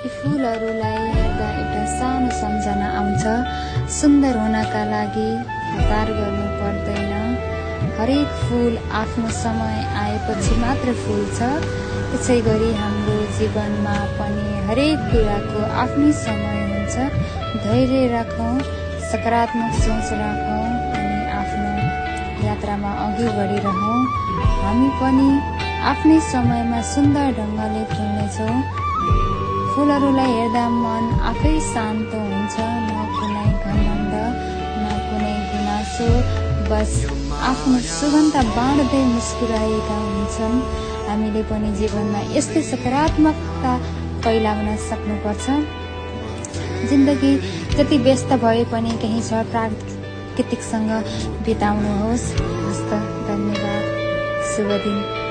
यी फूलहरूलाई हेर्दा एउटा सानो सम्झना आउँछ। सुन्दर हुनका लागि हतार गर्नु पर्दैन। हरेक फूल आफ्नो समय आएपछि मात्र फुल्छ। त्यसै गरी हाम्रो जीवनमा पनि हरेक कुराको आफ्नै समय हुन्छ। धैर्य राखौँ, सकारात्मक सोच राखौँ अनि आफ्नो यात्रामा अघि बढिरहौँ। हामी पनि आफ्नै समयमा सुन्दर ढङ्गले फुल्नेछौँ। फुलहरूलाई हेर्दा मन आफै शान्त हुन्छ। न कुनै घमण्ड, न कुनै गुनासो, बस आफ्नो सुगन्ध बाँड्दै मुस्कुराएका हुन्छन्। हामीले पनि जीवनमा यस्तै सकारात्मकता फैलाउन सक्नुपर्छ। जिन्दगी जति व्यस्त भए पनि केही क्षण प्राकृतिकसँग बिताउनुहोस्। हस्त, धन्यवाद, शुभ दिन।